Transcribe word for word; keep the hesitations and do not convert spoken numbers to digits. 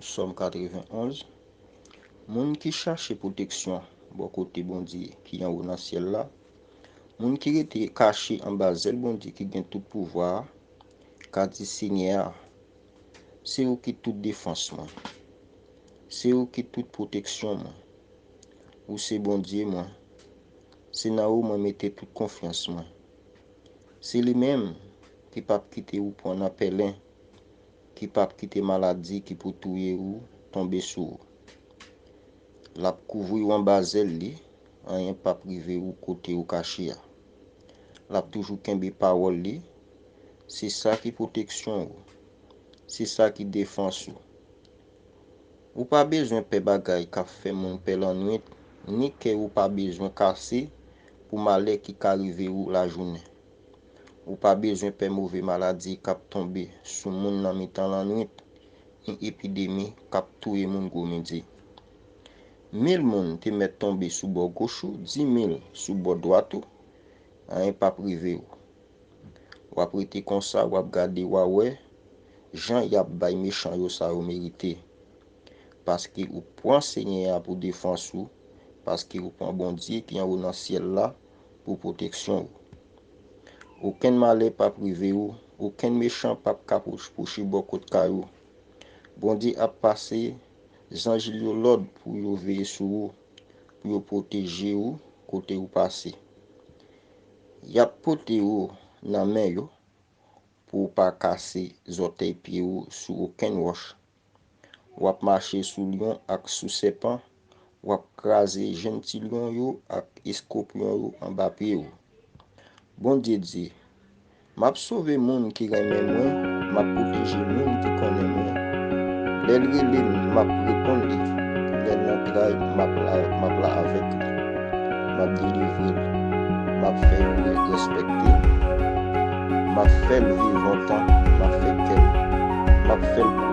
Sòm katrevenn-onz. Moun ki chache pwoteksyon bò kote Bondye ki anwo nan syèl la, moun ki rete kache anba zèl Bondye ki gen tout pouvwa a, ka di Senyè a, se ou ki tout defans mwen. Se ou ki tout pwoteksyon mwen. Ou se Bondye mwen. Se nan ou mwen mete tout konfyans mwen. Se li menm ki p ap kite ou pran nan pèlen, ki p ap kite maladi ki pou touye ou tonbe sou ou. L ap kouvri w anba zèl li, anyen p ap rive ou kote ou kache a. L ap toujou kenbe pawòl li, se sa ki pwoteksyon ou, se sa ki defans ou. Ou pa bezwen pè bagay k ap fè moun pè lannwit, ni kè ou pa bezwen kase pou malè ki ka rive ou lajounen. Ou pa bezwen pè move maladi k ap tonbe sou moun nan mitan lannwit, ni epidemi k ap touye moun gwo midi. Mil moun te mèt tonbe sou bò goch ou, dimil sou bò dwat ou, anyen p ap rive ou. W ap rete konsa, w ap gade, w a wè jan y ap bay mechan yo sa yo merite. Paske ou pran Senyè a pou defans ou, paske ou pran Bondye ki anwo nan syèl la pou pwoteksyon ou. Okenn malè p ap rive ou, okenn mechan p ap ka pwoch-, pwoche bò kot kay ou. Bondye ap pase zanj li yo lòd pou yo veye sou ou, pou yo pwoteje ou kote ou pase. Y ap pote ou nan men yo pou w pa kase zòtèy pye ou sou okenn wòch. W ap mache sou lyon ak sou sèpan, w ap kraze jenn ti lyon yo ak eskopyon yo anba pye w. Bondye di, m ap sove moun ki renmen mwen, m ap pwoteje moun ki konnen mwen. Lè l rele m, m ap reponn li. Lè l nan tray, m ap la, m ap la avèk li. M ap delivre l. M ap fè yo respekte m. M ap fè l viv lontan, m ap fè kè l, m ap fè l